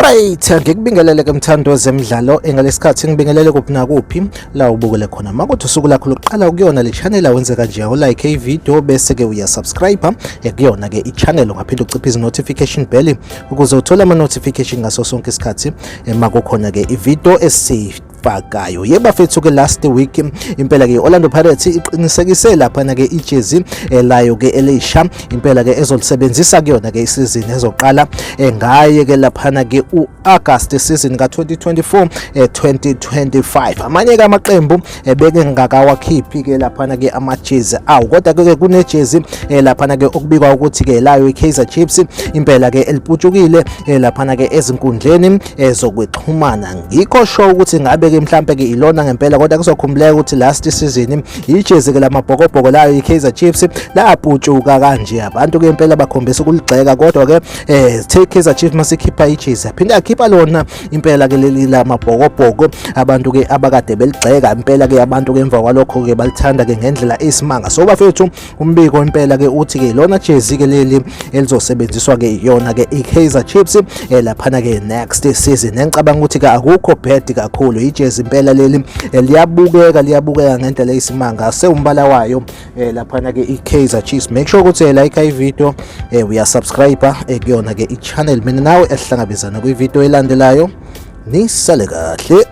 Alright, ngikubingelele ke mthando wezemidlalo engalesikhathi ngibingelele kuphi nakuphi la ubukele khona. Makuthi usuku lakho lokuqala kuyona le channel awenze kanje u like i-video bese ke uya subscribe kuyona ke i-channel, ungaphinde uciphe izi notification bell ukuze uthole ama notification ngaso sonke isikhathi makukhona ke i-video esifakayo. Yebo bafethu ke, last week impela ke Orlando Pirates iqinisekise lapha ke ijezi layo ke elisha impela ke ezolisebenzisa kuyona ke isizini ezoqala ngaye ke laphana ke uAugust, season ka2024 2025. Amanye ke amaqembu beke ngakawakhiphi ke laphana ke amajezi awu, kodwa ke kunejezi laphana ke okubikwa ukuthi ke layo iKaizer Chiefs impela ke eliputshukile laphana ke ezinkundleni zokuxhumana. Ngikho sure ukuthi ngabe ke mhlambe ke ilona ngempela, kodwa kuzokhumbuleka ukuthi last season ijezi ke lamabhokobhoko layo iKaizer Chiefs laputshuka kanje, abantu ke impela bakhombisa ukuligxeka. Kodwa ke take Kaizer Chiefs masikhipha ijezi, aphinda akhipha lona impela ke leli lamabhokobhoko, abantu ke abakade beligxeka impela ke abantu ke emva kwalokho ke balithanda ke ngendlela eyisimanga. So bafethu, umbiko impela ke uthi ke lona jezi ke leli elizosebenziswa ke iyona ke iKaizer Chiefs laphana ke next season. Engicabanga ukuthi ke akukho bad kakhulu, ijezi impela leli liyabukeka, liyabukeka ngendlela eyisimanga, sewumbala wayo laphana ke iKaizer Chiefs. Make sure ukuthi like i-video, uya subscribe kuyona ke i-channel. Mina nawe esihlangabezana kwi-video elandelayo, nisale kahle.